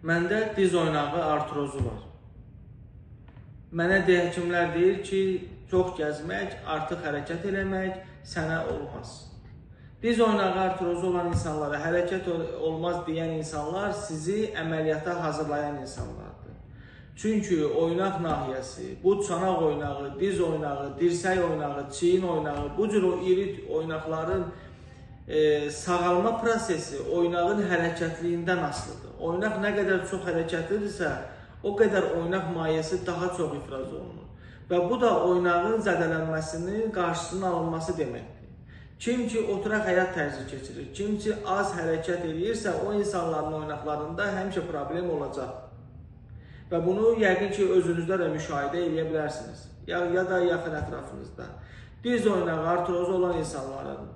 Məndə diz oynağı artrozu var. Mənə həkimlər deyir ki, çox gəzmək, artıq hərəkət eləmək sənə olmaz. Diz oynağı artrozu olan insanlara hərəkət olmaz deyən insanlar sizi əməliyyata hazırlayan insanlardır. Çünki oynaq nahiyəsi, bu çanaq oynağı, diz oynağı, dirsək oynağı, çiyin oynağı, bu cür o iri oynaqların sağalma prosesi oynağın hərəkətliyindən asılıdır. Oynaq nə qədər çox hərəkətlidirsə, o qədər oynaq mayesi daha çox ifraz olunur. Və bu da oynağın zədələnməsinin qarşısının alınması deməkdir. Kim ki oturaq həyat tərzi keçirir, kim ki az hərəkət eləyirsə, o insanların oynaqlarında həmişə problem olacaq. Və bunu yəqin ki özünüzdə də müşahidə eləyə bilərsiniz, ya da yaxın ətrafınızda. Diz oynağı artrozu olan insanların,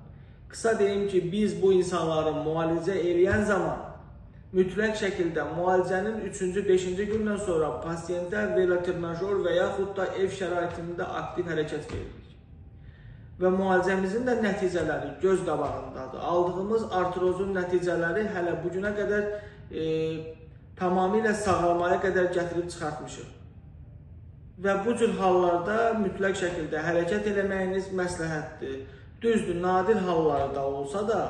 qısa deyim ki, biz bu insanları müalicə eləyən zaman mütləq şəkildə müalicənin 3-cü, 5-ci gündən sonra pasiyentə velotrenajor və yaxud da ev şəraitində aktiv hərəkət veririk. Və müalicəmizin də nəticələri göz qabağındadır. Aldığımız artrozun nəticələri hələ bugünə qədər tamamilə sağalmaya qədər gətirib çıxartmışıq. Və bu cür hallarda mütləq şəkildə hərəkət eləməyiniz məsləhətdir. Düzdür, nadir hallarda olsa da,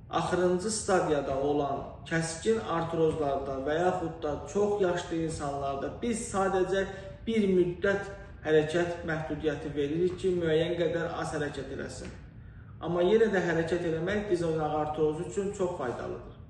axırıncı stadiyada olan kəskin artrozlarda və yaxud da çox yaşlı insanlarda biz sadəcə bir müddət hərəkət məhdudiyyəti veririk ki, müəyyən qədər az hərəkət eləsin. Amma yenə də hərəkət eləmək diz oynağı artrozu üçün çox faydalıdır.